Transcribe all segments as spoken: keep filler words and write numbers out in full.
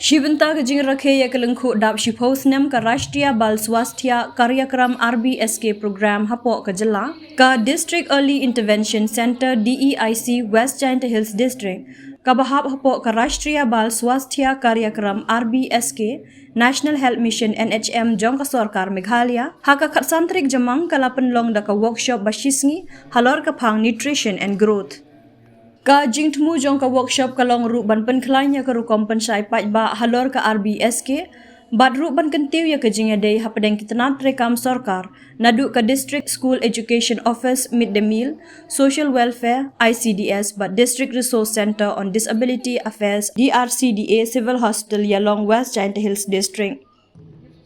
Shi bynta ka jingrakhe ïa ka lyngkhuh dap shiphew snem ka Rashtriya Bal Swasthya Karyakram R B S K program hapoh ka jylla, ka District Early Intervention Centre D E I C West Jaintia Hills District, kaba hap hapoh ka Rashtriya Bal Swasthya Karyakram R B S K, National Health Mission N H M jong ka sorkar Meghalaya, ha ka khatsan tarik Jymmang ka la pynlong da ka workshop ba shisngi halor ka phang nutrition and growth. Ka jingthmu jong ka workshop ka long ruh ban pynkhlaiñ ïa ka rukom pynshai paidbah halor ka R B S K, bad ruh ban kyntiew ïa ka jingïadei hapdeng ki tnat treikam sorkar, naduh ka District School Education Office, Mid Day Meal, Social Welfare, I C D S, bad District Resource Centre on Disability Affairs, D R C D A, Civil Hospital, Ïalong, West Jaintia Hills District.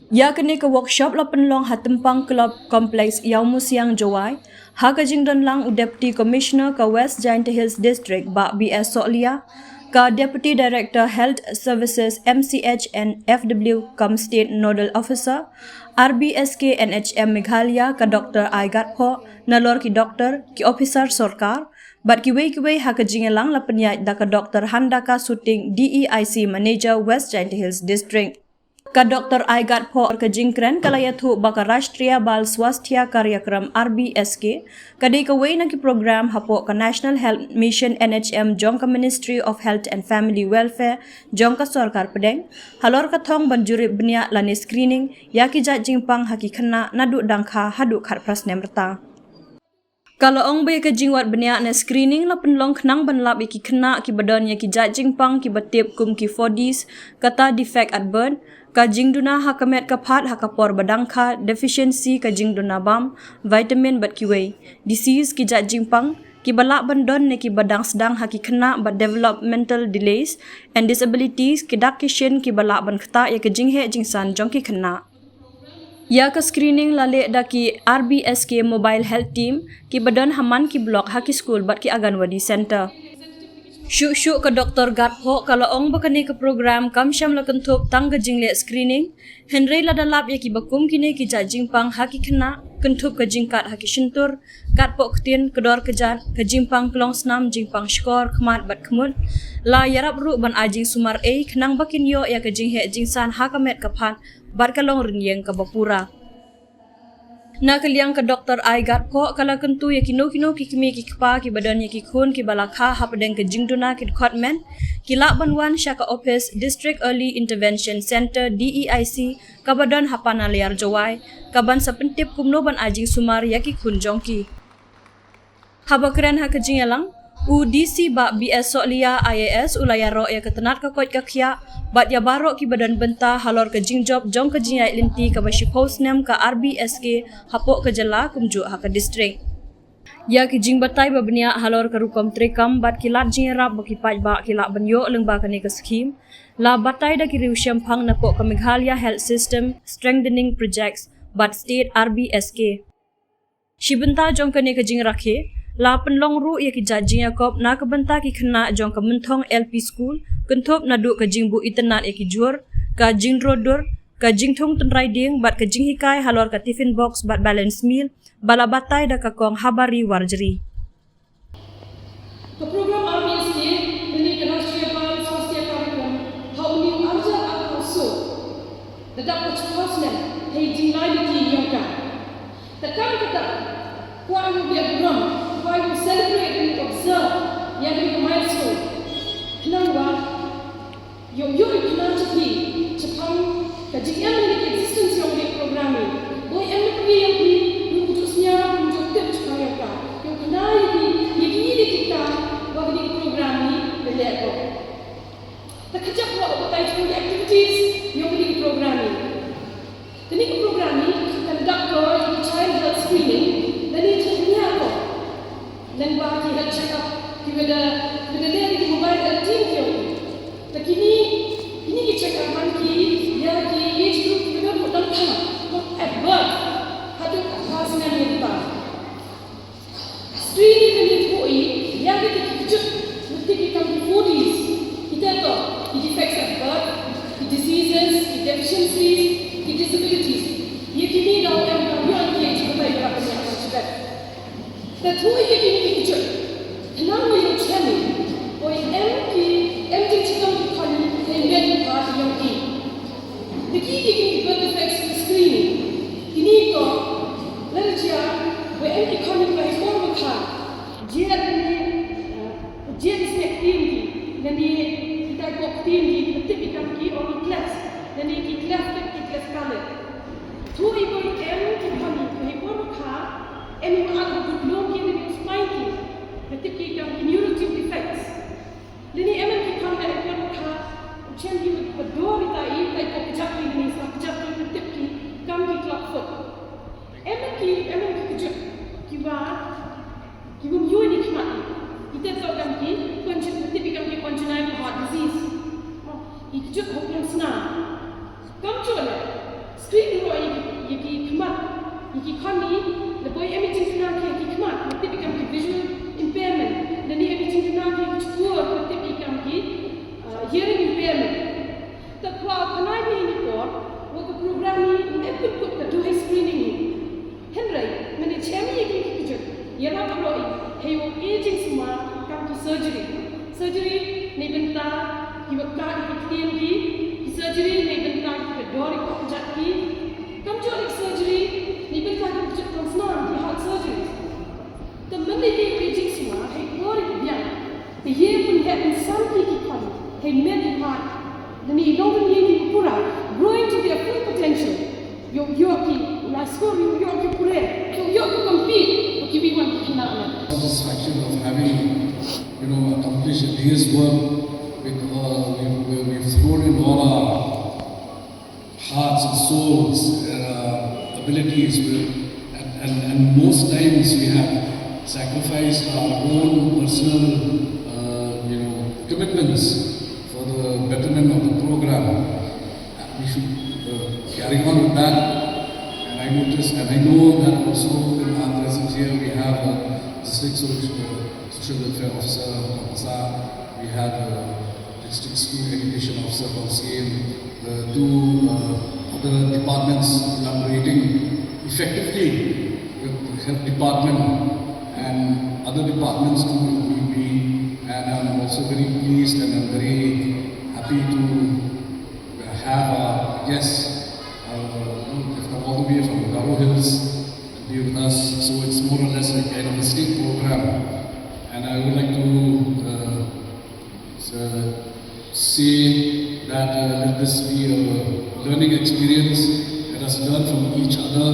Ïa kane ka workshop la pynlong ha Tympang Club Complex, Ïawmusiang, Jowai, ha ka jingdon lang u Deputy Commissioner ka West Jaintia Hills District, Bah B S Sohliya, ka Deputy Director Health Services M C H and F W cum State Nodal Officer R B S K N H M Meghalaya, ka Doctor I Gatphoh, nalor ki doktor, ki ophisar sorkar, bad kiwei kiwei. Ha ka jingïalang la pynïaid da ka Doctor Handaka Suting, D E I C Manager, West Jaintia Hills District. Ka Doctor I Gatphoh, ka jingkren ka la ïathuh ba ka Rashtriya Bal Swasthya Karyakram R B S K ka dei kawei na ki program hapoh ka National Health Mission N H M jong ka Ministry of Health and Family Welfare jong ka sorkar pdeng, halor ka thong ban jurip bniah lane screening ïa ki jait jingpang ha ki khynnah naduh dang kha haduh khatphra snem rta. Ka la ong ba ïa ka jingwad bniah ne screening la pynlong khnang ban lap ïa ki khynnah kiba don ïa ki jait jingpang kiba tip kum ki four Ds, kata defect at birth, ka jingduna ha ka met ka phad ha ka por ba dang kha, deficiency, ka jingduna bam, vitamin bad kiwei, disease, ki jait jingpang kiba lah ban don ne kiba dang sdang ha ki khynnah, bad developmental delays and disabilities, ki dak ki shin kiba lah ban ktah ïa ka jingheh jingsan jong ki khynnah. Ïa ka screening la leh da ki R B S K Mobile Health Team kiba don ha man ki block, ha ki skul bad ki Anganwadi Centre. Shuh shuh ka Doctor Gatphoh ka la ong ba kane ka program kam shym la kynthup tang ka jingleh screening, hynrei lada lap ïa kiba kum kine ki jait jingpang ha ki khynnah, kynthup ka jingkat ha ki shyntur, kat poh ktien, kdor kjat, ka jingpang klong snam, jingpang shkor, khmat bad khmut, la ïarap ruh ban ai jingsumar ei khnang ba kin ïoh ïa ka jingheh jingsan ha ka met ka phad bad ka long rynïeng kaba pura. Na ka liang ka Doctor I Gatphoh ka la kyntu ïa kino kino ki kmie ki kpa kiba don ïa ki khun kiba la kha hapdeng ka jingduna ki dkhot met, ki lah ban wan sha ka ophis District Early Intervention Centre D E I C kaba don ha Panaliar, Jowai, kaban sa pyntip kumno ban ai jingsumar ïa ki khun jong ki. Haba kren ha ka jingïalang, u D C Bah B S Sohliya I A S u la ïaroh ïa ka tnat ka koit ka khiah bad ïa baroh kiba don bynta halor ka jingjop jong ka jingïaid lynti kaba shiphew snem ka R B S K hapoh ka jylla kumjuh ha ka district. Ïa ki jingbatai ba bniah halor ka rukom treikam bad ki lad jingïarap ba ki paidbah ki lah ban ïoh lyngba kane ka skhim la batai da ki riewshemphang napoh ka Meghalaya Health System Strengthening Projects bad State R B S K. Shi bynta jong kane ka jingrakhe la pynlong ruh ïa ki jait jingïakop na ka bynta ki khynnah jong ka Mynthong L P School, kynthup naduh ka jingbuh itynnad ïa ki jhur, ka jingdro dur, ka jingthung tynrai dieng bad ka jinghikai halor ka tiffin box bad balance meal ba la batai da ka kong Habari Warjri. Ka program R B S K lane ka Rashtriya Bal Swasthya Karyakram ha une u arhajar arphew saw da dap ka chiphew snem hei jingleit lynti ïong ka. Te kam kata, kwah ïa u biang burom, kwah ïa u celebrate and observe ïa kane ka milestone. Khnang ba ïoh ïoh ïa ka khynnah jong phi shaphang ka jingim lane ka existence ïong kane ka program hi. Boi em na pyrthei ïong phi, ym ju sñiaw, ym ju tip shaphang ïong ka. Ïoh khynnah ïa phi ïa kine ki kam ba kane ka program hi ka leh ko. Te ka jaka ba batai jong ki activities ïong kane ka program hi. Kane ka program hi kan dap ko ïa ka child health screening lane check up. Lyngba ki health check up kiba da, kiba da leh da ki mobile health team ki ong. Te kine, kine ki check up man ki ïa ki age group kiba da mut dang kha, mut at birth haduh khatphra snem ïa ki pa. Screening kane ka dei ïa kita ki kjut, kita ki kam ki four Ds. Kita to, ki defects at birth, ki diseases, ki deficiencies, ki disabilities. Ïa kine daw em ka ïoh ki jingbatai ba ka ïa ka jingbatai. Te to ïa kine ki kjut. Khnang ba ïoh chemi, boi em ki, em ki jingchitom ki khon, em ki khon ïa Hei u aging sumar kam ki surgery. Surgery neibynta ki ba ka ki ktien ki, ki surgery neibynta ki ba dor ki kjat ki. Kam jot ki surgery neibynta ki kjat kong snar ki heart surgery. Te mynne ki aging sumar hei dor ki biang. Te ye pun hei insan ki ki khon hei met ki heart. Ni long ni ki pura growing to their full potential. Ïoh ïoh ki la skur ïoh ïoh ki pure ïoh ïoh ki compete ki bi wan ki khynnah. Satisfaction of having, you know, accomplished a day's work with, uh, we, we, we've thrown in all our hearts and souls and our abilities, we, and, and, and most times we have sacrificed our own personal, uh, you know, commitments for the betterment of the program. We should, uh, carry on with that. And I notice, and I know that also in our presence here, we have the district social, uh, social welfare officer, Kong Pasa, we have the district school education officer, Kong Siem, the two, uh, other departments collaborating effectively with the health department and other departments too, if need be. And I'm also very pleased and I'm very happy to have our guests, uh, who have come all the way from Garo Hills to be with us. So it's more or less like kind of a state program. And I would like to, uh, uh, say that, uh, let this be a learning experience. Let us learn from each other.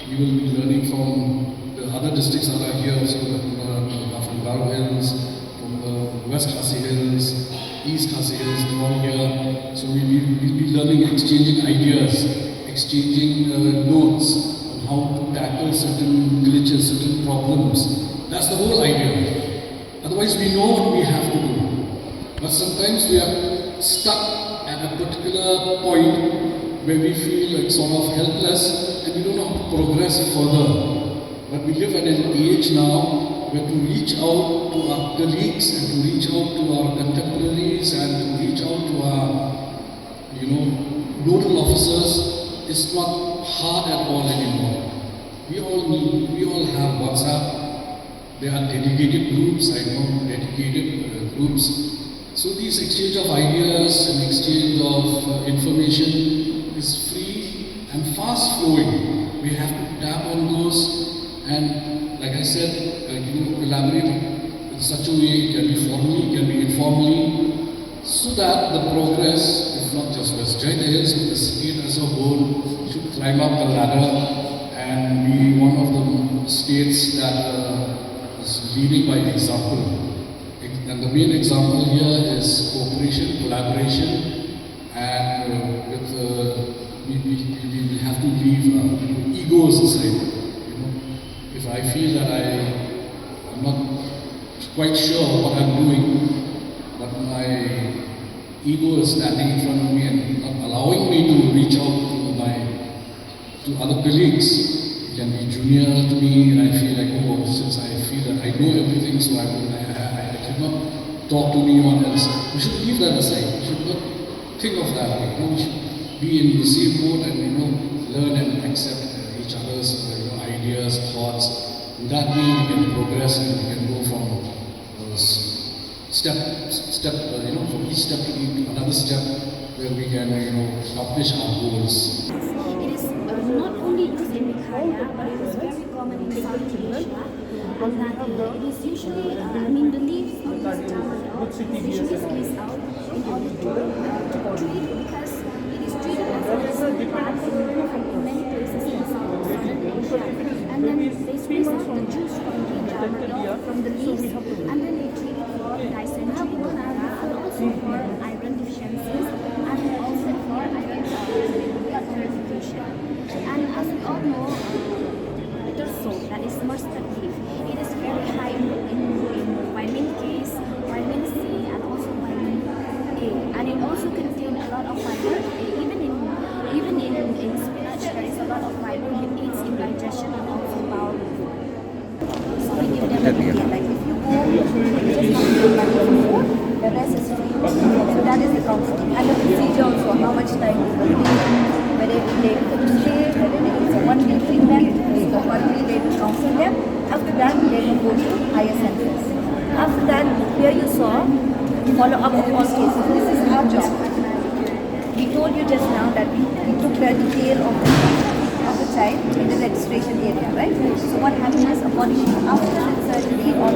We will be learning from the other districts that are here, so that, uh, from Garo Hills, from the West Khasi Hills, East Khasi Hills, they're all here. So we will we'll be learning, exchanging ideas, exchanging, uh, notes on how to tackle certain glitches, certain problems. That's the whole idea. Otherwise, we know what we have to do. But sometimes we are stuck at a particular point where we feel like sort of helpless and we don't know how to progress further. But we live at an age now where to reach out to our colleagues and to reach out to our contemporaries and to reach out to our, you know, nodal officers is not hard at all anymore. We all need, we all have WhatsApp. There are dedicated groups, I know dedicated, uh, groups. So this exchange of ideas and exchange of, uh, information is free and fast flowing. We have to tap on those and, like I said, uh, you know, collaborate in such a way, it can be formally, it can be informally, so that the progress, if not just West Jaintia Hills, but the state as a whole, should climb up the ladder and be one of the states that, uh, is leading by example. And the main example here is cooperation, collaboration, and, uh, with, uh, we, we, we, we have to leave, uh, egos aside. You know, if I feel that I, I'm not quite sure what I'm doing, but my ego is standing in front of me and not allowing me to reach out to my, to other colleagues. It can be junior to me, and I feel like, oh, since I feel that I know everything, so I, will, I, I, I should not talk to anyone else. We should leave that aside. We should not think of that way. You know, we should be in the same boat and, you know, learn and accept, uh, each other's, uh, you know, ideas, thoughts. In that way, we can progress and we can go from, uh, s- step, step, uh, you know, from each step to each, another step where we can, uh, you know, accomplish our goals. It is, uh, not only used in Meghalaya, but it is very common in Southeast Asia. And that, uh, it is usually, uh, I mean, the leaves of this tamarind is usually squeezed out in order to, uh, to treat, because it is treated as a medicine plant in, in many places in South, Southern Asia. And then they squeeze out the juice from the tamarind, from the leaves, and then they treat it for dysmenorrhea and also for iron deficiencies and also for iron, uh, purification. And as we all know, uh, bitter salt, that is mustard leaf, it is very high in, in, in vitamin K, vitamin C, and also vitamin A. And it also contains a lot of fiber. Even in, even in, in spinach, there is a lot of fiber. It aids in digestion and also bowel movement. So we give them a medium. Like, if you go, you just have to pay money for food, the rest is free. So that is the counseling. And the procedure also, how much time you will be, whether they will stay, whether it's a one day treatment, so quarterly they will counsel them. After that, they will higher census. After that, here you saw follow up of all cases. This is our job. We told you just now that we, we took the detail of the, of the child in the registration area, right? So what happens is, according to, after the surgery or